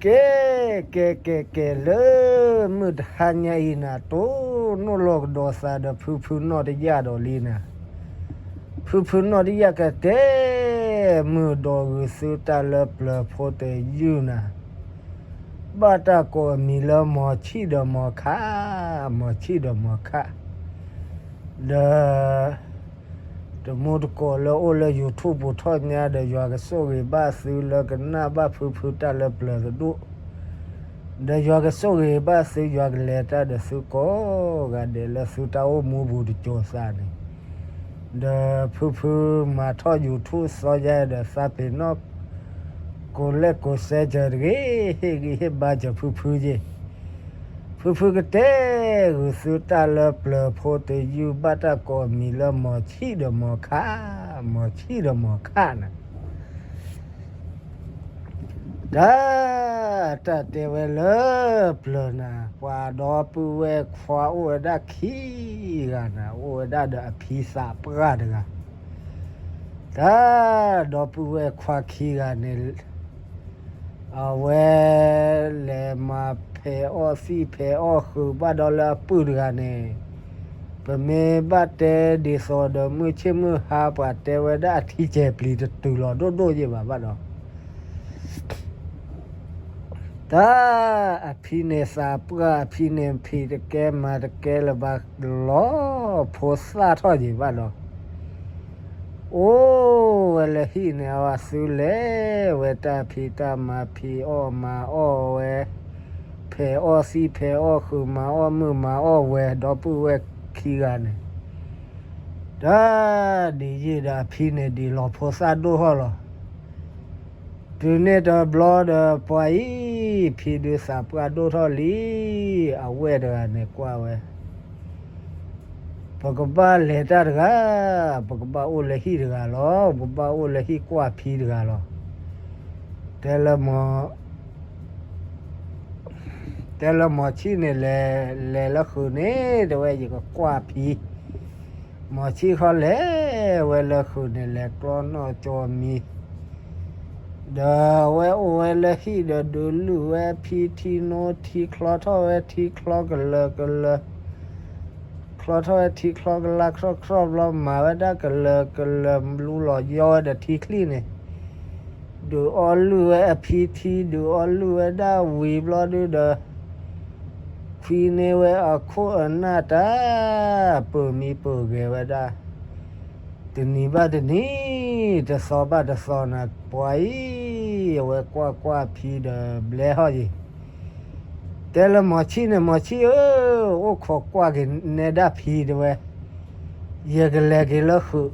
ကဲ, ကဲ, ကဲ, ကဲ, လၢမုၢ်တဟါညါအံၤနၤ တိၢ်နီၣ်လီၤကဒီးသးဒီးဖုဖုနီၢ်တယၣ်ဒီးလံနၤ, ဖုဖုနီၢ်တယၣ်ကတဲ မုၢ်ဒီးဂုာ်သုတၢ်လၢပျၢၤဖိတယုၢ်နၤ, ဘၣ်တၢ်ကိးအမံၤလၢမီၤဆံၣ်ဒီးမီၤခး, မီၤဆံၣ်ဒီးမီၤခး, ဒီး တမူတကိးလၢအိၣ်လၢ YouTube ပူၤထီၣ်ညါဒီး ယွၤကဆိၣ်ဂ့ၤဘၣ်သုလၢကနၣ်ဘၣ်ဖုဖုတၢ်လၢပျၢၤကဒိၣ်, ဒီးယွၤကဆိၣ်ဂ့ၤဘၣ်သု ယွၤကလဲၤတၢ်ဒီးသုကိးဂၤဒဲးလၢသုတၢ်အိၣ်မူပူၤတစိၤသးန့ၣ်, ဒီးဖုဖုမၤထီၣ် YouTube စီၤယါဒီးသးပ့ၤနီၣ် ကိးလဲၣ်ကိးစဲစၢၤတဂ့ၤ, ဟ့ၣ်ဂံၢ်ဟ့ၣ်ဘါစၢၤဖုဖုယ့ၢ် ဖုဖုကတဲ ဂုာ်သုတၢ်လၢပျၢၤဖိတယုၢ် ဘၣ်တၢ်ကိးအမံၤလၢမီၤဆံၣ်ဒီးမီၤခး, မီၤဆံၣ်ဒီးမီၤခးနၤ, တၢ်, တၢ်တဲဝဲလၢပျၢၤနၤ ပှၤဒီပုၢ်ဝဲၢ်ခွါအိၣ်ဝဲဒၣ်ခံဂၤနၤ အိၣ်ဝဲဒၣ်ဒီးအဖံသးပှၢ်တဂၤ တၢ်ဒီပုၢ်ဝဲၢ်ခွါခံဂၤန့ၣ် အဝဲလဲၤမၤဖဲးအီၣ်သံၣ်ဖဲးအီၣ်ဃုာ်ဘၣ်ဒီးလၢအပုၢ်တဂၤန့ၣ်, ပမ့ၢ်ဘၣ်တဲဒ်သိးဒီးမုၢ်ဆ့ၣ်မုၢ်ဟါ ပှၤတဲဝဲဒၣ်အထံကဲၤပျံၤတတုၤလီၤဒိၣ်ဒိၣ်ယ့ၢ်ဘၣ်ဘၣ်ဒီး တၢ်အဖံန့ၣ်သးပှၢ် အဖံန့ၣ်ဖံးတကဲမၤတကဲလၢၤဘၣ်လီၤ ဖိသၣ်ထီၣ်ယံၤဘၣ်ဒီး အိၣ်ဝဲလၢဟံၣ်န့ၣ် အဝဲသုလဲၤဝဲတၢ်ဖံးတၢ်မၤ ဖံးအီၣ်မၤအီၣ်ဝဲ, ဖဲးအီၣ်သံၣ်ဖဲးအီၣ်ဃုာ် မၤအီၣ်မုၢ်မၤအီၣ်ဝဲ ဒီပုၢ်ဝဲၢ်ခံဂၤန့ၣ် တၢ်ဒ်ယံာ်ဒီးအဖံန့ၣ်ဒ်လီၤဖိသၣ်ဒိၣ်ထီၣ်လီၤ. တုၤန့ၣ်တဘျီဒီးပှၤအံၤ ဖံဒုးသးပှၢ်ဒိၣ်ထီၣ်လံ, အဝဲၢ်တဂၤန့ၣ်ကွၢ်ဝဲ, ပကဘၣ်လဲၤတၢ်တဂၤ, ပကဘၣ်အိၣ်လၢဟံၣ်တဂၤလီၤ, ပကဘၣ်အိၣ်လၢဟံၣ်ကွၢ်ဖံတဂၤလီၤ. တဲလၢ တဲလၢမီၤဆံၣ်န့ၣ်လဲၤ, လဲၤလၢဃုာ်န့ၣ် တဲဝဲ ယကကွၢ်ဖံ, မီၤဆံၣ်ခီလဲၤဝဲလၢဃုာ်န့ၣ် လဲၤကျီနီၣ်ကၠီမံၤ, ဒီးအဝဲအိၣ်ဝဲလၢဟံၣ်ဒီးဒုးလုၢ်ဝဲဖံထံနိထံ ချီထီၣ်ဝဲထံချီကလၢာ်ကလၢာ် ချီထီၣ်ဝဲထံချီကလၢ်ခီၣ်ခီၣ်ဘျီ မၤဝဲဒၣ်ကလၢာ်ကလၢာ် လူလီၤယီဝဲဒီးထံချံၣ်န့ၣ်, ဒုးအီလုၢ်ဝဲအဖံထံ ဒုးအီလုၢ်ဝဲဒၣ်ဝံၤဘျီဒုဒီး ခွံန့ၢ်ဝဲအခိၣ်အနၢ်တၢ် ပၢၢ်မံပၢၢ်ဂဲၤဝဲဒၣ် တနံၤဘၣ်တနံၤ တသီဘၣ်တသီနၤ ပှၤအံၤ အဝဲကွၢ်ကွၢ်ဖံဒီးဘျဲဟီၣ်ယံၤ, တဲလၢမီၤဆံၣ်န့ၣ် မီၤဆံၣ်ဧၢ, အိၣ်ခိးကွၢ်က့ၤနဲဒၣ်ဖံတဲဝဲ, ယကလဲၤက့ၤလၢဃုာ်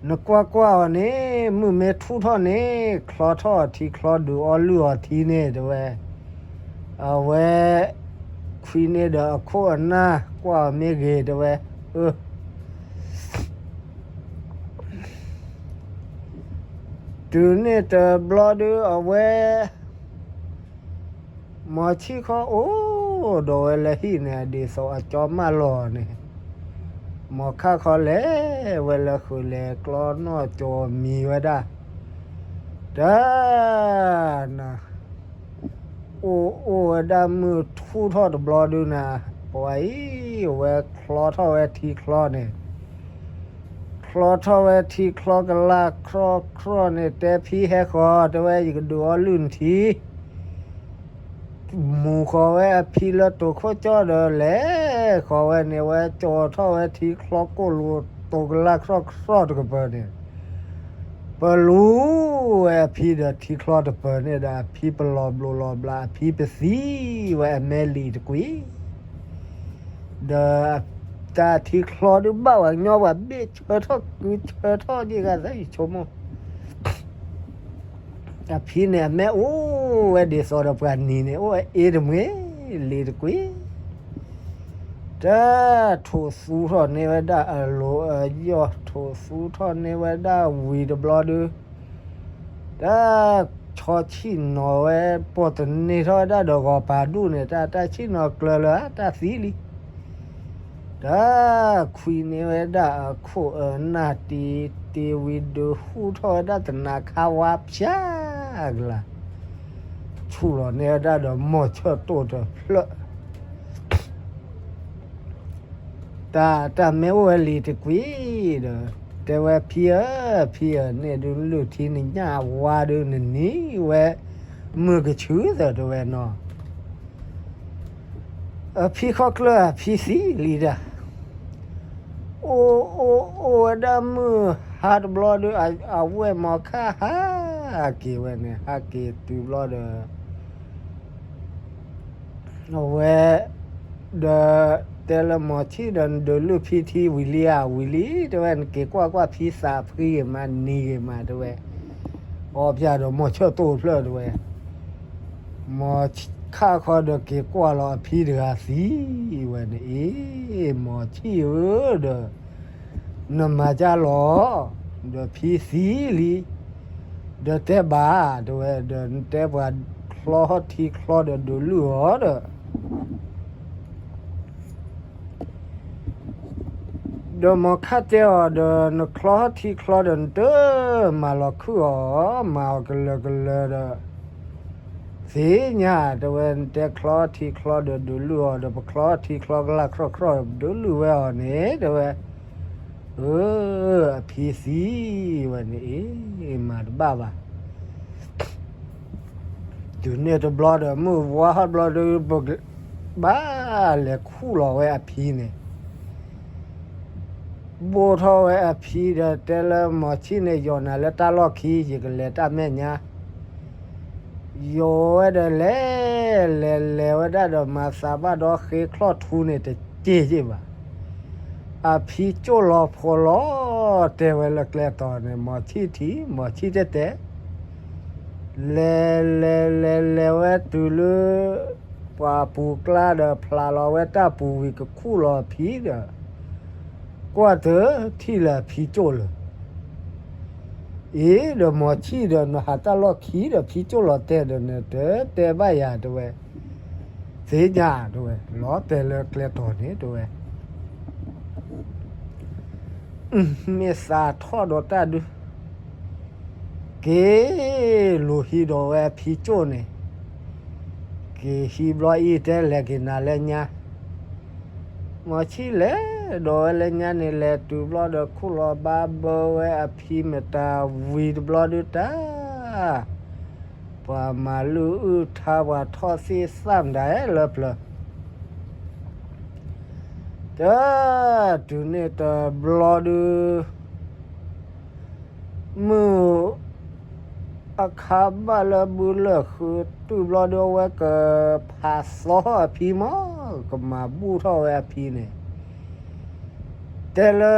နကွၢ်ကွၢ်အီၤန့ၣ် မုၢ်မ့ၢ်ထူၣ်ထီၣ်န့ၣ် ချီထီၣ်အီၤထံချီ ဒုးအီလုၢ်အီၤထံန့ၣ်တဲဝဲ, အဝဲ ခွံန့ၢ်ဒီးအခိၣ်အနၢ် ကွၢ်အီၤမ့ၢ်ဂ့ၤတဲဝဲ, အၢ တုၤန့ၣ်တဘျီဒုအဝဲ မီၤဆံၣ်ခီအိၣ်ဒီးဝဲလၢဟံၣ်န့ၣ် ဒ်သိးအကၠီမၢလီၤန့ၣ်, မီၤခါခီလဲၤဝဲလၢဃုာ် လဲၤကျီနီၣ်ကၠီမံၤဝဲဒၣ်, တၢ်နၤ အိၣ်အိၣ်ဝဲဒၣ်မုၢ်ထူၣ်ထီၣ်တဘျီဒုနၤ, ပှၤအံၤ အဝဲချီထီၣ်ဝဲထံချီန့ၣ်, ချီထီၣ်ဝဲထံချီကလၢ်ခီၣ်ခီၣ်န့ၣ် တဲဖံဟဲဃီၤတဲဝဲ ယကဒုးအီလုၢ်နထံ မူၤဃီၤဝဲအဖံလၢတိၤခိၣ်ကၠီၣ်ဒီးလဲၤဃီၤဝဲန့ၣ် အဝဲကၠီၤထီၣ်ဝဲထံချီကိၣ်လိၤတိၤကလၢ်ခီၣ်ခီၣ်တကပၤန့ၣ်, ပလူၤဝဲအဖံဒီးထံချီတပၤန့ၣ်ဒီး အဖံပလီၤဘျိးလီၤဘျး အဖံပသံဝဲအမဲလံာ်တကွံာ်, ဒီးတၢ်ထံချီဒုးဘၣ်ဝဲညီ ပှၤဘ့ၣ်ဆၢထီၣ်ကုဆၢထီၣ်က့ၤဂၤသၢယဆိကမိၣ် အဖံန့ၣ် အမဲအိၣ်ဝဲဒ်သိးဒီးပှၤနံၤန့ၣ် အိၣ်ဝဲအ့တမှ့ၢ် လံာ်တကွံာ်, တၢ်ထိးသူထီၣ်န့ၢ်ဝဲဒၣ်အလိၤအယီၢ် ထိးသူထီၣ်န့ၢ်ဝဲဒၣ်ဝံၤတဘျီဒု တၢ်ဆီဆံၣ်နီၤဝဲ ပိာ်တန့ၢ်ထီၣ်ဝဲဒၣ်ဒီးဂီၤပၤဒူၣ်န့ၣ် တၢ်တၢ်ဆံၣ်နီၤကျၢၤလၢတၢ်သံလံ တၢ်ခွံန့ၢ်ဝဲဒၣ်အခိၣ်အနၢ်တံၤတံၤဝံၤ ဒုးဟူထီၣ်ဝဲဒၣ်သနးခါဝါဖၠါ အကလၤ, ဆူၣ်လီၤန့ၢ်ဝဲဒၣ်ဒီးမိၤဆၢၣ်တိၢ်တဖျၢၣ် တၢ် တၢ်မ့ၢ်အိၣ်ဝဲလံၤတကွံာ်ဒီး တဲဝဲဖံဧၢ, ဖံဧၢ, န့ၣ်ဒုးလုၢ်ထံနညၣ်ဝါဒုးနနံၤဝဲ မုၢ်ကဆူသၢတဲဝဲနီၤ, အဖံခီၣ်ကျၢၢ်အဖံသံလံဒၣ်, အိၣ်အိၣ်အိၣ်ဝဲဒၣ်မုၢ်ဟါတဘျီဒီး အဝဲၢ်မီၤခၣ်ဟးက့ၤဝဲန့ၣ် ဟးက့ၤတုၤဘျီဒီး အဝဲ ဒီး တဲလၢမိၤဆံၣ်ဒီး နဒုးလုၢ်ဖံထံဝံၤလံဧါ, ဝံၤလံတဲဝဲ, နက့ၤကွၢ်ကွၢ်ဖံသးဖှံဂ့ၤမး နံၤဂ့ၤမးတဲဝဲ, အီပၠးဒီးမိၤဆၢၣ်တိၢ်ဖျၢၣ်တဲဝဲ, မိၤခၣ်ခီဒီးက့ၤကွၢ်လီၤအဖံတဂၤသံဝဲန့ၣ်အံၤ, မိၤဆံၣ်ဧၢဒီး နမၤကၢ်လီၤ, ဒီးဖံသံလံ, ဒီးတဲဘၣ်တဲဝဲ, ဒီးနတဲပှၤချီထံချီဒီးဒုးလုၢ်အီၤဒီး ဒီးမိၤခၣ်တဲအီၤဒီး နချီထံချီဒီး နတမၤလီၤခုၣ်အီၤ, မၤအီၤကလၢၤကလၢၤဒီး သ့ၣ်ညါတဲဝဲ, နတဲချီထံချီဒီးဒုးလုၢ်အီၤဒီး ပချီထံချီကလၢ်ခရၢၣ်ခရၢၣ်ဒုးလုၢ်ဝဲအီၤန့ၣ်တဲဝဲ, အၢ အဖံသံဝဲန့ၣ်အံၤ မၤတဘၣ်ဘၣ်. တုၤန့ၣ်တဘျီဒီး မုၢ်ဝါထီၣ်တဘျီဒီး ပကဘၣ်လဲၤခူၣ်လီၤဝဲအဖံန့ၣ်, ဘိၣ်ထီၣ်ဝဲအဖံဒီး တဲလၢမိၤဆံၣ်န့ၣ် ယီၤနၤလၢတၢ်လီၢ်ခံ ယကလဲၤတၢ်မဲာ်ညါ, ယီၤဝဲဒီးလဲၤ လဲၤလဲၤဝဲဒၣ်ဒီး မၤသးဘၣ်ဒီးဃ့ချီၣ်ထူန့ၣ် တစ့ၢ်က့ၢ်ဘၣ်. အဖံကၠိၣ်လီၤဖိးလီၤ တဲဝဲလၢကျဲတီၤန့ၣ် မိၤဆံၣ်ထံၣ် မိၤဆံၣ်တဲတဲ လဲၤလဲၤလဲၤလဲၤဝဲတုၤလၢ ပှၤပူၤကျါဒီး ဖျးလီၤဝဲတၢ်ပူၤဝံၤ ကခူၣ်လီၤအဖံဒီး ကွၢ်တထံၣ်လၢအဖံကၠိၣ်လၢၤ. အ့ဒီးမိၤဆံၣ်ဒီး နဟးတၢ်လီၢ်ခံဒီး ဖံကၠိၣ်လီၤတဲာ်ဒီး နတတဲဘၣ်ယၤတဲဝဲ, သ့ၣ်ညါတဲဝဲ လီၤတဲာ်လၢကျဲတီၤန့ၣ်တဲဝဲ မ့ၢ်သးထီၣ်ဒီးတၢ်ဒုး က့ၤလူၤဟံးဒီးဝဲအဖံကၠိၣ်န့ၣ်, က့ၤဟံးဘျီအံၤတဲလဲၤက့ၤနၤလၢညါ, မိၤဆံၣ်လဲၤဒီးဝဲလၢညါန့ၣ် လဲၤတုၤဘျီဒီး ခူၣ်လီၤဘါဘၢဝဲအဖံမတၤဝံၤတဘျီဒုးတၢ်, ပှၤမၤလုၢ်အုၣ်ထါ ပှၤထီၣ်သ့ၣ်သၣ်မတၤလၢပျၢၤ တၢ် တုၤန့ၣ်တဘျီဒုး မုၢ်အခါဘၣ်လၢဘုလၢာ်ဃုတုၤဘျီဒုး အဝဲကဖးသီအဖံမး, ကမၤဘူၣ်ထီၣ်ဝဲအဖံန့ၣ်, တဲလၢ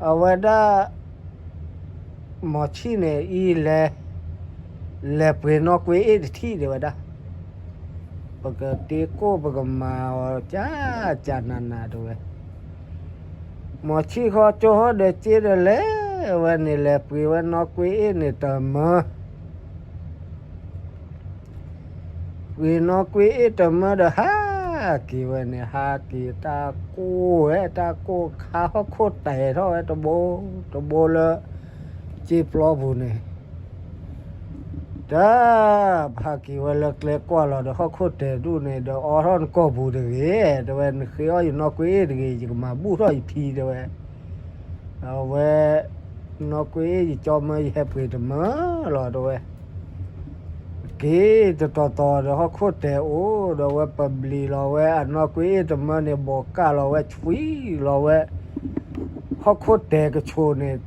အဝဲဒၣ် မိၤဆံၣ်န့ၣ်အံၤလဲၤ, လဲၤပှ့ၤနီၢ်ကွ့အ့ၣ်တထံၣ်ဒံးဝဲဒၣ်, ပကတ့ကိၢ်ပကမၤအီၤကၢ်ကၢ်နးနးတဲဝဲ, မိၤဆံၣ်ဃီကၠိဟီၣ်ဒီးစ့ဒီးလဲၤဝဲန့ၣ် လဲၤပှ့ၤဝဲနီၢ်ကွ့အ့ၣ်န့ၣ်တမၢ ပှ့ၤနီၢ်ကွ့အ့ၣ်တမၢဒီးဟးက့ၤဝဲန့ၣ် ဟးက့ၤတၢ်ကိၢ်ဝဲ တၢ်ကိၢ်ခါဟီၣ်ခိၣ်တဲာ်ထီၣ်ဝဲတဘိ တဘိလၢ စ့ပျီပူၤန့ၣ်, တၢ် ပဟးက့ၤဝဲလၢကျဲကွၢ်လီၤဒီးဟီၣ်ခိၣ်တဲာ်ဒူၣ်န့ၣ်ဒီး အိးထီၣ်နကိာ်ပူၤတဂ့ၤ တဲဝဲ, နဃ့အီၣ်ယနီၢ်ကွ့အ့ၣ်တဂ့ၤ ယကမၤဘူၣ်ထီၣ်ယဖံတဲဝဲ, အဝဲ နီၢ်ကွ့အ့ၣ်ယကၠီမၢ ယဟဲပှ့ၤတမၢလီၤတဲဝဲ က့ၤတတီၤတီၤဒီးဟီၣ်ခိၣ်တဲာ်အိၣ်ဒီးဝဲ ပဘျံးလီၤဝဲအနီၢ်ကွ့အ့ၣ်တမၢန့ၣ် ဘီးကၢ်လီၤဝဲ ဆွံလီၤဝဲ ဟီၣ်ခိၣ်တဲာ်ကဆိးန့ၣ်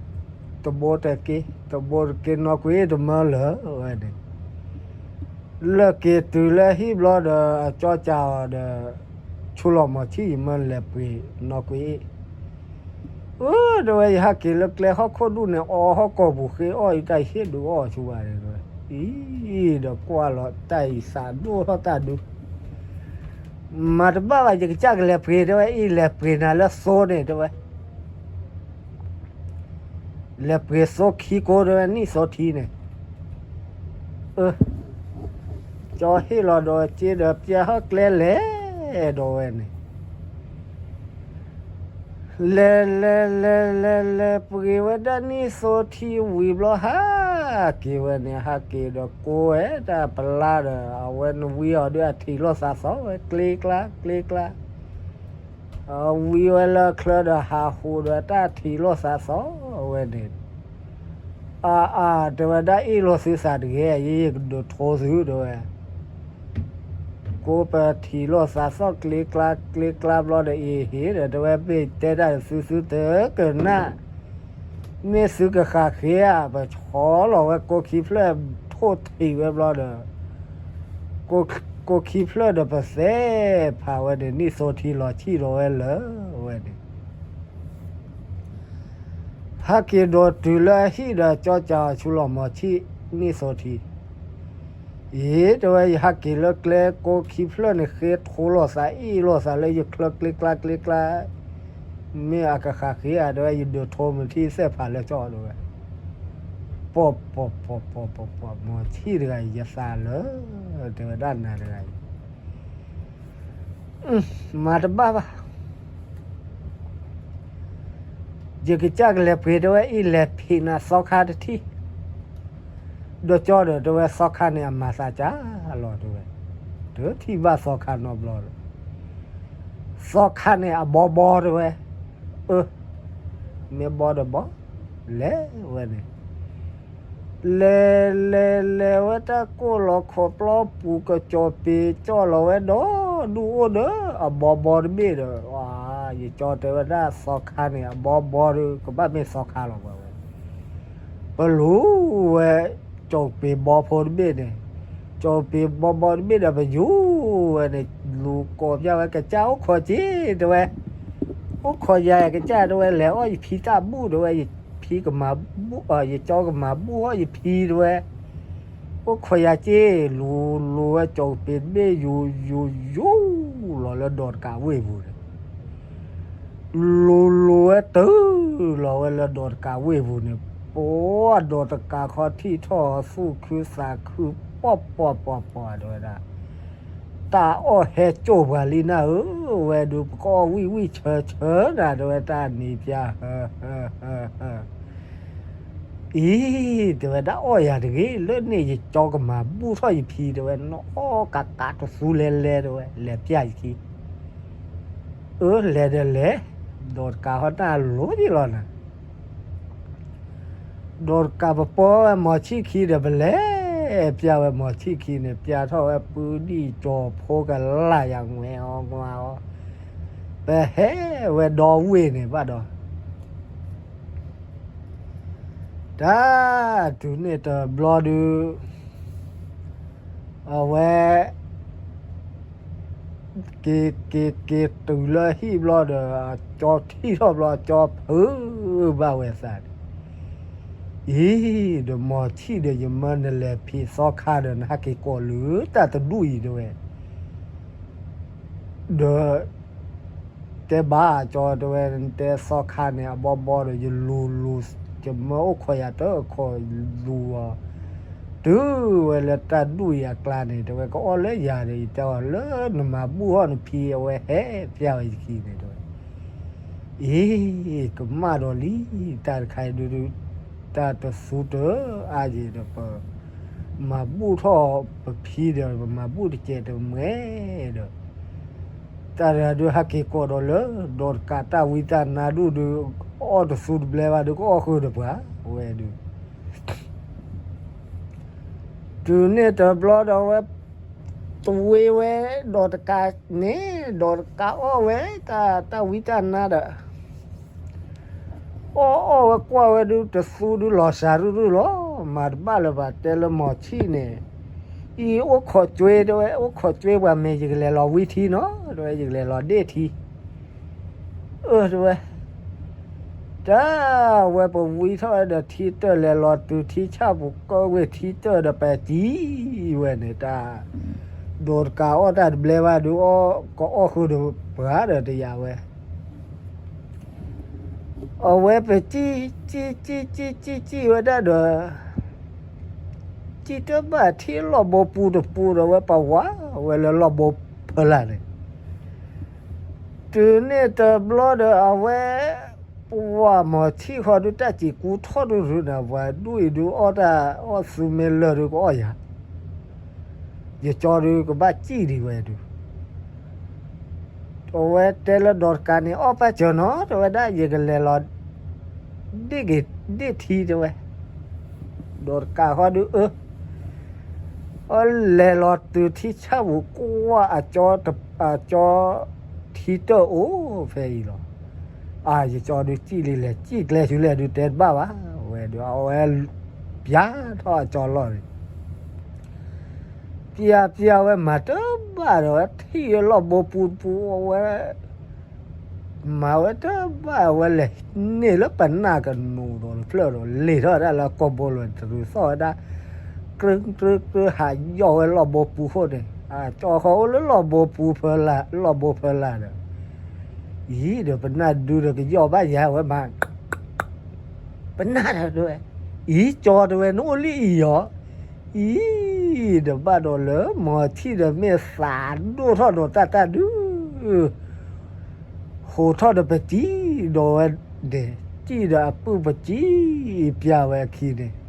တဘိတက့ၢ် တဘိတက့ၢ် နီၢ်ကွ့အ့ၣ်တမၢလၢာ်ဝဲန့ၣ် လၢက့ၤတုၤလၢဟံၣ်ဘျီဒီး အကၠီကးအီၤဒီး ဆူလီၤမိၤဆံၣ် ယမၢလဲၤပှ့ၤနီၢ်ကွ့အ့ၣ် အၢ တဲဝဲ ယဟးက့ၤလၢကျဲဟီၣ်ခိၣ်ဒူၣ်န့ၣ် အီဟီၣ်ကိာ်ပူၤဃ့အီၣ်အံၤတၢ်ဟ့ၣ်ဒုးအီၣ်ဆူဘၣ်န့ၣ် အံၤဒီးကွၢ်လီၤတၢ်အံၤသးဒိၣ်ထီၣ်တၢ်ဒုး မၤတဘၣ်ဘၣ် ယကစၢ်ကလဲၤပှ့ၤတဲဝဲ အံၤလဲၤပှ့ၤနၤလၢသိန့ၣ် တဲဝဲ လဲၤပှ့ၤသိခံကိးတဲဝဲ နံၣ်သိထံန့ၣ် အၢ ကၠီဟ့ၣ်လီၤဒီးစ့ဒီးပျဲဟီၣ်ကျဲလဲၤဒီးဝဲန့ၣ် လဲၤလဲၤလဲၤလဲၤလဲၤပှ့ၤဝဲဒၣ်နံၣ်သိထံဝံၤဘျီဟါ ဟးက့ၤဝဲန့ၣ် ဟးက့ၤဒီးကိးဝဲတၢ်ပလါဒီး အဝဲနဝံအီၤဒီးအထံၣ်လိာ်သးသီဝဲ ကျ့ကျါ ကျ့ကျါ အဝံဝဲလၢချၢဒီးဟးဟူးဒီးတၢ်ထံၣ်လိာ်သးသီဝဲန့ၣ် အါအါ တဲဝဲဒၣ်အ့ၣ်လိာ်သုသးတဂ့ၤ ယဲယကဒုးထိသု တဲဝဲ ကိးပထံၣ်လိာ်သးသီၣ်ကျ့ကျါကျ့ကျါဘျီဒီးအ့ၣ်ဟ့ၣ်ဒီး တဲဝဲမ့ၢ်တဲတၢ်သုသုတကနၣ် မ့ၢ်သုကဃၣ်ဃ့ဧါ ပဆီလီၤဝဲကိးခံဖျၢၣ်ထိၣ်ထံၣ်ဝဲဘျီဒီး ကိးခံဖျၢၣ်ဒီးပသဲးဖးဝဲန့ၣ် နံၣ်သိထံလီၤဆံၣ်ဒီးဝဲလၢဝဲန့ၣ် ဟးက့ၤဒီးတုၤလၢအဟံၣ်ဒီးကၠီကၠီဆူလီၤမီၤဆံၣ် နံၣ်သိထံ အံၤ တဲဝဲ ယဟးက့ၤလၢကျဲကိးခံဖျၢၣ်န့ၣ် ဃ့ထိလိာ်သးအ့ၣ်လိာ်သးလၢယချၢကျ့ကျါကျ့ကျါ မ့ၢ်အကဃၣ်ဃ့ဧါ တဲဝဲ ယဒုးထိမုၢ်ထံသဲးဖးလၢကၠီ တဲဝဲ ပီၢ်ပီၢ်ပီၢ်ပီၢ်ပီၢ်ပီၢ် မီၤဆံၣ်တဂၤအံၤ ယသးလၢ တဲဝဲဒၣ်နၤတဂၤအံၤ မၤတဘၣ်ဘၣ် ယကစၢ်ကလဲၤပှ့ၤ တဲဝဲ အ့ၣ်လဲၤဖံးနၤသီခါတထံၣ် ဒီးကၠီဒီး တဲဝဲ သီခါန့ၣ်အမၤသးကၢ်လီၤ တဲဝဲ တထံၣ်ဘၣ်သီခါနီတဘျီဒီး သီခါန့ၣ်အဘီဘီ တဲဝဲ အၢ မ့ၢ်ဘီဒီးဘီ လဲၤဝဲန့ၣ် လဲၤလဲၤလဲၤဝဲတၢ်ကိၢ်လီၤခီၣ်ပျီပူၤ ကစီၤပ့ၤကၠီလီၤဝဲဒီး ဒူၣ်အိၣ်ဒီးအဘီဘီတဘ့ၣ်ဒီး ယကၠီတဲဝဲဒၣ်သီခါန့ၣ် အဘီဘီဒီး ကဘၣ်မ့ၢ်သီခါလီၤ ပှၤဝဲ ပလူၤဝဲ ကစီၤပ့ၤဘီဖိတဘ့ၣ်န့ၣ် ကစီၤပ့ၤဘီဘီတဘ့ၣ်ဒီး ပယူၤဝဲန့ၣ် လူၤကိးပျၢ်ဝဲ ကစၢ်အိၣ်ခိးက့ၤ တဲဝဲ အိၣ်ခိးယၤ ကစၢ် တဲဝဲ လဲၤအီၣ်ယဖံတၢ်ဘူၣ် တဲဝဲ ယဖံကမၤဘူၣ် ယကၠီကမၤဘူၣ်အီၣ်ယဖံ တဲဝဲ အိၣ်ခိးယၤက့ၤ လူၤလူၤဝဲကစီၤပ့ၤတဘ့ၣ် ယူၤယူၤယူၤလီၤလၢဒီးတကးဝ့ၢ်ပူၤန့ၣ် လူၤလူၤဝဲတုၤလီၤဝဲလၢဒီးတကးဝ့ၢ်ပူၤန့ၣ် ပဒီးတကးခီထံၣ်ထီၣ်သူၣ်ခုသးခု ပီၢ်ပီၢ်ပီၢ်ပီၢ် တဲဝဲဒၣ် တၢ်အီၣ်ဟဲကၠိၣ်ပှၤလံနၤဧၢ ဝဲဒုး ပကအီၣ်ဝံၣ်ဝံၣ်ဆၢဆၢနၤ တဲဝဲ တၢ်နံၤပျၢ် ဟၢ ဟၢ ဟၢ ဟၢ အံၤ တဲဝဲဒၣ်အီၣ်ယၤတဂ့ၤ လၢန့ၣ်ယကၠီကမၤဘူၣ်ထီၣ်ယဖံ တဲဝဲ နအီၣ်ကးကးတသူလဲၤလဲၤ တဲဝဲ လဲၤပျၢ်ယခံ အၢ လဲၤဒီးလဲၤ ဒီးတကးဟီၣ်တၢ်လိၤဒံးလီၤနၤ ဒီးတကးပပီဝဲမီၤဆံၣ်ခံဒီး ပလဲၤပျၢ်ဝဲမီၤဆံၣ်ခံန့ၣ် ပျၢ်ထီၣ်ဝဲပုဒံၣ်ကၠီၤဖိကလၢ်ယၤ ငွဲၤအီၤငွါအီၤ ပဟဲဝဲဒီဝ့ၢ်န့ၣ်ဘၣ်ဒီး တၢ်တုၤန့ၣ်တဘျီဒုး အဝဲ က့ၤက့ၤက့ၤတုၤလၢဟံၣ်ဘျီဒီး ကၠီထံၣ်ထီၣ်ဘျီ ကၠီဖုးဘၣ်ဝဲသးန့ၣ် အံၤ ဒီးမီၤဆံၣ်ဒီး ယမၢနလဲၤဖံးသီခါဒီး နဟးက့ၤကိးလၢတၢ်တဒူၣ်အံၤ တဲဝဲ ဒီး တဲဘၣ်ကၠီ တဲဝဲ နတဲသီခါန့ၣ် အဘီဘီဒီး ယလူၤလူၤ ယမၢအိၣ်ခိးယၤတၢ်ခိးလူၤအီၤ တုၤဝဲလၢတၢ်ဒူၣ်အံၤအကျါန့ၣ် တဲဝဲ ကအီၣ်လၢယၤဒီး ယတဲအီၤလၢနမၤဘူၣ်ထီၣ်နဖံ အဝဲဟဲပျၢ်ဝဲယခံန့ၣ် တဲဝဲ အ့ ကမၣ်ဒီးလံ တၢ်တခါအံၤဒုး တၢ်တသူတအါယံၤဒီး ပမၤဘူၣ်ထီၣ်ပဖံဒီး ပမၤဘူၣ်တကဲးတမှဲဒီး တၢ်တဂၤဒုးဟဲက့ၤကိးဒီးလၢ ဒီးတကးတၢ်ဝံတၢ်နါဒူၣ်ဒုး အီၣ်တသူတဘျဲဘၣ်ဒုး ကအီၣ်ဃုာ်ဒီးပှၤဝဲဒုး တုၤန့ၣ်တဘျီဒီးဝဲ တဝ့ဝဲ ဒီးတကးန့ၣ် ဒီးတကးအီၣ်ဝဲ တၢ် တၢ်ဝံတၢ်နါဒီး အီၣ်အီၣ်ဝဲကွၢ်ဝဲဒုး တသူဒုးလီၤစှၤဒုဒုလီၤ မၤတဘၣ်လၢၤဘၣ် တဲလၢမီၤဆံၣ်န့ၣ် အံၤအိၣ်ခိးကွ့ တဲဝဲ အိၣ်ခိးကွ့ပှၤမ့ၢ် ယကလဲၤလီၤဝံထံနီၤ တဲဝဲ ယကလဲၤလီၤဒ့ၣ်ထံ အၢ တဲဝဲ တၢ်ဝဲပဝံထီၣ်ဝဲဒီးထံတၢၢ် လဲၤလီၤတုၤထံဆၣ်ပူၤကၢဝ့ၢ်ထံတၢၢ်ဒီး ပစံးဝဲန့ၣ် တၢ် ဒီးတကးအီၣ်တၢ်တဘျဲဘၣ်ဒုး အီၣ် ကအီၣ်ဃုာ်ဒီးပှၤဒီးတယာ်ဝဲ အဝဲပစံး စံး စံး စံး စံး စံးဝဲဒၣ်ဒီး စံးတဘၣ်ထံလီၢ်ဘိပူၤတပူၤဒီး အဝဲပဝးဝဲလၢလီၢ်ဘိဖီလာ်န့ၣ် တုၤန့ၣ်တဘျီဒီးအဝဲ ပှၤမီၤဆံၣ်ဃီဒုး တၢ်စံးကူထီၣ်ဒုးရူးနၤ ပှၤဒူၣ်အံၤဒုး အီၣ်တၢ်အီၣ်သူမ့ၢ်လၢာ်ဒုး ကအီၣ်ယၤ, ယကၠီဒုးကဘၣ်စံၣ်ဒံးဝဲဒုး အဝဲတဲလၢဒီးတကးန့ၣ် အီၣ်ပၢ်စၢၤနီၤ တဲဝဲဒၣ် ယကလဲၤလီၤ ဒ့ၣ်က့ၤဒ့ၣ်ထံတဲဝဲ, ဒီးတကးဃီဒုးအၢ အလဲၤလီၤတုၤထံဆၣ်ပူၤ ကွၢ်အကၠီ အကၠီထံတၢၢ်အိၣ်ဖဲအံၤလီၤ. အါ ယကၠီဒုးစံၣ်လံ လဲၤစံၣ်ကျဲဆူလဲၣ်ဒုး တဲတဘၣ်ဘၣ်, ဝဲဒုး အဝဲ ပျၢ်ထီၣ်အကၠီလီၢ်န့ၣ် ပျၢ်ပျၢ်ဝဲမၤတဘၣ်ဒီး ဝဲထံၣ်လီၢ်ဘိပူၤတပူၤ အဝဲ မၤဝဲတဘၣ် အဝဲလဲၤန့ၢ်လၢပနၢ်ကနိးဒီးတဖျၢၣ်ဒီး လ့ၤထီၣ်ဝဲဒၣ်လၢကီၢ်ဘိလီၤ တရူးသီၣ်ဝဲဒၣ် ကြုကြုကြု ဟးယီၢ်ဝဲလီၢ်ဘိပူၤဃိန့ၣ် အကၠီဃီအိၣ်လၢလီၢ်ဘိပူၤဖၢလၢ် လီၢ်ဘိဖၢလၢ်ဒီး အံၤဒီး ပနၢ်ဒုဒီးကယီၢ်ဘၣ်ယၤဝဲမး ပနၢ်ဒီးတဲဝဲ အံၤကၠီတဲဝဲ နအိၣ်လၢအံၤအီၤ အံၤ ဒီးဘၣ်ဒီးလၢ မီၤဆံၣ်ဒီးမ့ၢ်သးဒိၣ်ထီၣ်ဒီးတၢ်တၢ်ဒုး ဟိးထီၣ်ဒီးပစံၣ်ဒီးဝဲန့ၣ် စံၣ်ဒီးအပုၢ်ပစံၣ်ပျၢ်ဝဲအခံန့ၣ်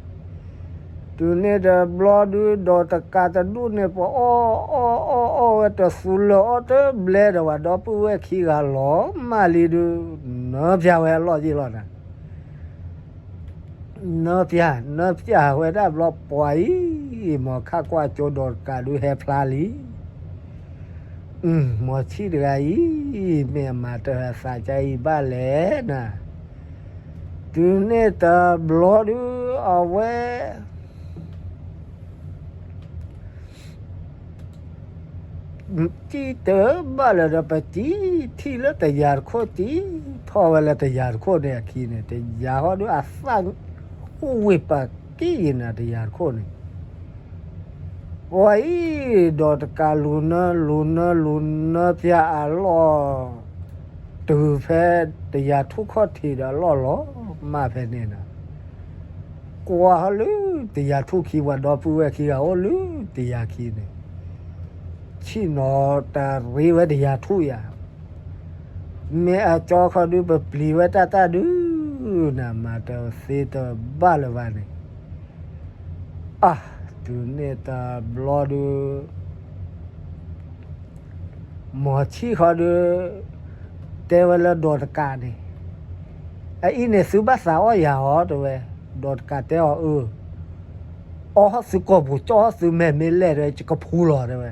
တုၤန့ၣ်တဘျီဒုး ဒီးတကးတဒူၣ်န့ၣ် ပအီၣ်အီၣ်အီၣ်အီၣ်ဝဲတသူလၢၤအီၣ်တဘျဲဒီး ပှၤဒီပုၢ်ဝဲၢ်ခံဂၤလီၤမၢ်လံဒုး နၢပျၢ်ဝဲအလီၢ်ယ့ၢ်လီၤနၤ နၢပျၢ် နၢပျၢ်ဝဲဒၣ်ဘျီပှၤအံၤ မီၤခၣ်ကွၢ်ကၠိဒီးတကးဒုးဟဲဖျါလံ မီၤဆံၣ်တဂၤအံၤ မ့ၢ်အမၤတၢ်သးကါအံၤဘၣ်လဲၣ်နၤ တုၤန့ၣ်တဘျီဒုး အဝဲ စံၣ်တဘၣ်လၢၤဒီး ပစံၣ်ထံၣ်လၢတယၤတခိၣ် စံၣ်ထီၣ်ဝဲလၢတယၤတခိၣ်န့ၣ်အခံန့ၣ် တယၤဃီဒုးအသၣ်အိၣ်ဝ့ၢ်ပာ်က့ၣ်ယံၤနၤ တယၤတခိၣ်န့ၣ် ပှၤအံၤ ဒီးတကးလူၤနၢလူၤနၢလူၤနၢပျၢ်အလီၢ် တုၤဖဲတယၤထူၣ်ခီၣ်ထံးဒီးအလီၢ်လီၤမၢ်ဖဲန့ၣ်နၤ ကွၢ်ဟီၣ်လၢတယၤထူၣ်ခံ ပှၤဒီပုၢ်ဝဲၢ်ခံဂၤအိၣ်လၢတယၤခံန့ၣ် ဆ့ၣ်နီၤတရ့ဝဲတယၤထူၣ်ယၤ မ့ၢ်အကၠီခီဒုး ပပျံၤဝဲတၢ်တၢ်ဒုး နမၤတသ့တဘၣ်လၢၤဘၣ်န့ၣ် အါ တုၤန့ၣ်တဘျီဒုး မီၤဆံၣ်ဃီဒုး တဲဝဲလၢဒီးတကးန့ၣ် အအံၤန့ၣ်သုဘၣ်သးအီၣ်ယၤအီၤ တဲဝဲ, ဒီးတကးတဲအီၤအၢ အီၣ်ဟီၣ်သုကိာ်ပူၤ ကၠီၣ်ဟီၣ်သုမဲာ်မ့ၢ်လဲၣ် တဲဝဲ ယကဖှူလီၤ တဲဝဲ.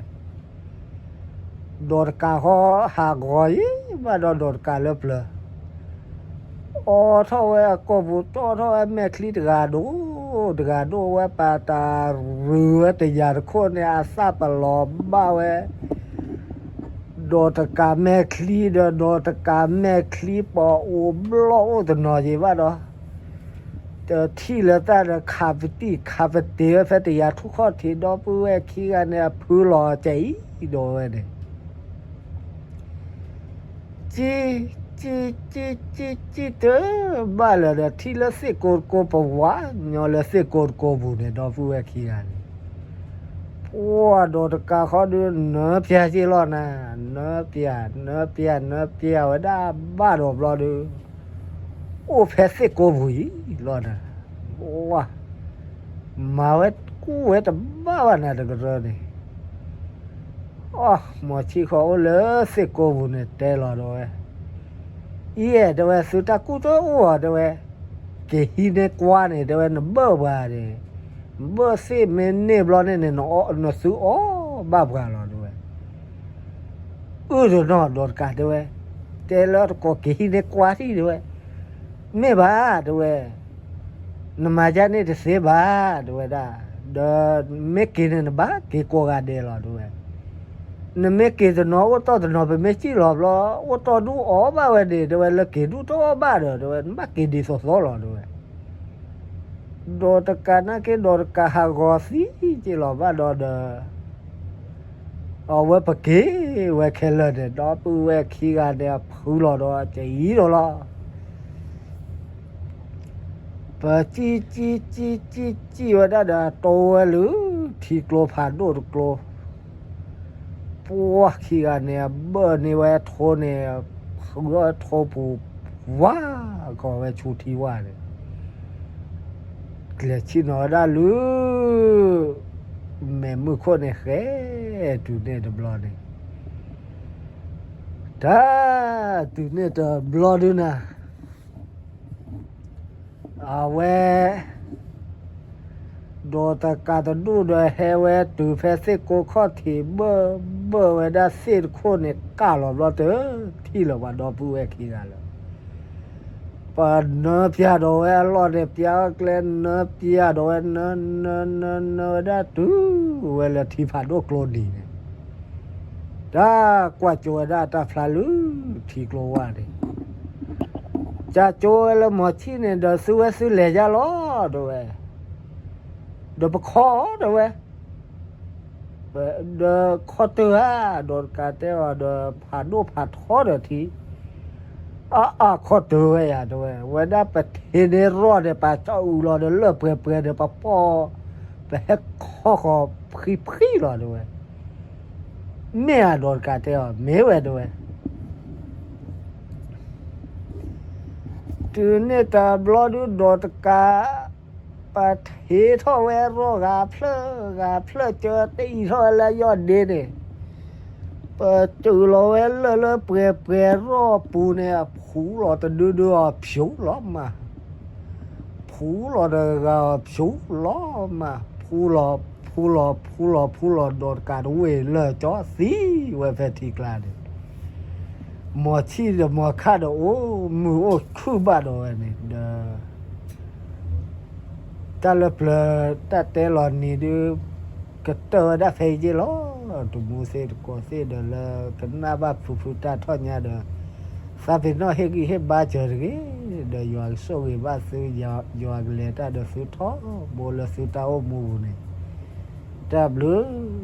ဒီးတကးဃီဟးဂီၤယံၤဘၣ်ဒီး ဒီးတကးလၢပျၢၤ အီၣ်ထီၣ်ဝဲအကိာ်ပူၤ ကၠီၣ်ထီၣ်ဝဲမဲာ်ချံတဂၤဒိၣ်တဂၤဒိၣ်ဝဲ ပာ်တၢ်ရုၤဝဲတယၤတခိၣ်န့ၣ် အသၣ်ပလီၤဘၣ်ဝဲ ဒီးတကးမဲာ်ချံဒီး ဒီးတကးမဲာ်ချံပှၤအိၣ်ဘျီၣ်အိၣ်တနီၤယံၤဘၣ်ဒီး တထံၣ်လၢၤတၢ်ဒီး ခးပတံၢ်ခးပတ့ၤဝဲဖဲတယၤထူၣ်ခီၣ်ထံး ဒီပုၢ်ဝဲၢ်ခံဂၤန့ၣ် အဖုလီၤကဲအံၤဒီးဝဲန့ၣ် စံၣ် စံၣ် စံၣ် စံၣ် စံၣ်တဘၣ်လၢၤဒီး ထံၣ်လၢသ့ၣ်ကိတကိပဝါညီလၢသ့ၣ်ကိတကိပူၤန့ၣ် ဒီပုၢ်ဝဲၢ်ခံဂၤန့ၣ် ပှၤဒီးတကးဃီဒုးနၢပျၢ်က့ၤလီၤနၤ, နၢပျၢ် နၢပျၢ် နၢပျၢ်ဝဲဒၣ်ဘၣ်ဒီးဘျီဒုး အိၣ်ဖဲသ့ၣ်ကိပူၤအံၤလီၤနၤ, ပှၤ မၤဝဲကူၣ်ဝဲတဘၣ်ဘၣ်နၤတကရၢန့ၣ် အီ မီၤဆံၣ်ဃီအိၣ်လၢသ့ၣ်ကိပူၤန့ၣ် တဲလီၤဒီးဝဲ, အံၤ တဲဝဲ သုတၢ်ကူၣ်တအိၣ်ဧါ တဲဝဲ, က့ၤဟံးန့ၢ်ကွါန့ၣ် တဲဝဲ နဘၢၣ်ပှၤန့ၣ်, ဘၢၣ်သ့ၣ်မ့ၢ်န့ၢ်ဘျီန့ၣ်န့ၣ် နသုအီၣ်ဘၣ်ပှၤလီၤ တဲဝဲ. အုၣ်တနီၤဒီးတကး တဲဝဲ, တဲလၢတကိးက့ၤဟံးန့ၢ်ကွါထံၣ် တဲဝဲ, မ့ၢ်ဘၣ် တဲဝဲ နမၤဒ်န့ၣ်တသ့ဘၣ် တဲဝဲဒၣ်, ဒီးမ့ၢ်က့ၤန့ၣ် နဘၣ်က့ၤကိးဂၤဒဲးလီၤ တဲဝဲ, နမ့ၢ်က့ၤတနီၤအိၣ်တီၢ်တနီၤ ပမ့ၢ်စံၣ်လီၤဘျီ အိၣ်တီၢ်ဒူၣ်အီၣ်ဘၣ်ဝဲန့ၣ် တဲဝဲ လၢက့ၤဒူၣ်တအီၣ်ဘၣ်ဒီး တဲဝဲ နဘၣ်က့ၤဒ်သိးသိးလီၤ တဲဝဲ. ဒီးတကးနာ်က့ ဒီးတကးဟးဂီၤသံက့ၤလီၤဘၣ်ဒီးဒီး အဝဲပက့ၤဝဲခဲလၢာ်န့ၣ် ဒီပုၢ်ဝဲၢ်ခံဂၤန့ၣ် အဖုလီၤဒီးက့ၤအံၤဒီးလီၤ. ပစံၣ် စံၣ် စံၣ် စံၣ် စံၣ်ဝဲဒၣ်ဒီး တိဝဲလၢထံကျိဖးဒိၣ်တကျိ, ပှၤခံဂၤန့ၣ် အဘၢၣ်န့ၢ်ဝဲထိန့ၣ် ဖုလီၤထိပူၤ ဝါ ကိးဝဲဆူထံဝၣ်န့ၣ် လဲၤဆ့ၣ်နီၤဝဲဒၣ်လၢ မဲာ်မုၢ်ခိၣ်န့ၣ်ဃဲ တုၤန့ၣ်တဘျီန့ၣ် တၢ် တုၤန့ၣ်တဘျီဒုနၤ အဝဲ ဒီးတကးတဒူၣ်ဒီးဟဲဝဲတုၤဖဲသ့ၣ်ကိးခီၣ်ထံး ဘၢၣ်ဘၢၣ်ဝဲဒၣ်သ့ၣ်တခိၣ်န့ၣ် ကၢ်လီၤဘျီတထံၣ်လၢၤပှၤဒီပုၢ်ဝဲၢ်ခံဂၤလၢၤ ပနၢပျၢ်ဒီးဝဲအလီၢ်န့ၣ် ပျၢ်အီၣ်ကျဲ နၢပျၢ်ဒီးဝဲ နၢ နၢ နၢ နၢဝဲဒၣ်တုၤဝဲလၢထံဖးဒိၣ်ကျိနံၤန့ၣ် တၢ်ကွၢ်ကၠိဝဲဒၣ်တၢ်ဖျါလၢထံကျိဝၢ်န့ၣ် ကၢ်ကၠိဝဲလၢမီၤဆံၣ်န့ၣ် ဒီးသုဝဲသုလဲၤယါလီၤ တဲဝဲ, ဒီးပခီ တဲဝဲ, ဒီးခီတၢၢ်ဧါ, ဒီးတကးတဲအီၤဒီး ဖးဒိၣ်ဖးထီဒီးထံ အါအါ ခီတၢၢ်ဝဲယၤ တဲဝဲ, ဝဲဒၣ်ပထံၣ်န့ၢ်ရီၣ်ဒီး ပာ်စီအုးလီၤဒီး လၢပှဲၤပှဲၤဒီး ပပီၢ် ပဟဲခီဃီၤဖှံဖှံလီၤ တဲဝဲ, မ့ၢ်ဧါဒီးတကးတဲအီၤ မ့ၢ်ဝဲ တဲဝဲ တုၤန့ၣ်တဘျီဒုဒီးတကး ပထံၣ်ထီၣ်ဝဲရီၣ်ဂၤဖျၢၣ်ဂၤဖျၢၣ် ကၢတအံၤထီၣ်ဝဲလၢယီၢ်ဒ့န့ၣ်, ပတုၤလီၤဝဲလၢလၢပှဲၤပှဲၤရီၣ်ပူၤန့ၣ် အဖူလီၤတဒုဒုအီၤဖျိလီၤမး, ဖူလီၤတဂၤဂၤအီၤဖျိလီၤမး, ဖူလီၤ ဖူလီၤ ဖူလီၤ ဖူလီၤ ဒီးတကးတဝ့ၢ်လၢာ်ကၠီသံဝဲဖဲထံကျါန့ၣ်, မီၤဆံၣ်ဒီးမီၤခၣ်ဒီးအိၣ်မုာ်အိၣ်ခုၣ်ဘၣ်ဒီးဝဲန့ၣ်ဒီး တၢ်လၢပျၢၤတၢ်တဲလီၤနံၤဒု ကတၢၢ်ဝဲဒၣ်ဖဲအံၤက့လီၤ, တမူသ့ၣ်တကိးသ့ၣ်ဒီးလၢကနၣ်ဘၣ်ဖုဖုတၢ်ထီၣ်ညါဒီး သးပ့ၤနီၣ်ဟ့ၣ်ဂံၢ်ဟ့ၣ်ဘါစၢၤတဂ့ၤ, ဒီးယွၤကဆိၣ်ဂ့ၤဘၣ်သု, ယွၤကလဲၤတၢ်ဒီးသုထီဘိလၢသုတၢ်အိၣ်မူပူၤန့ၣ်, တၢ်ဘျုး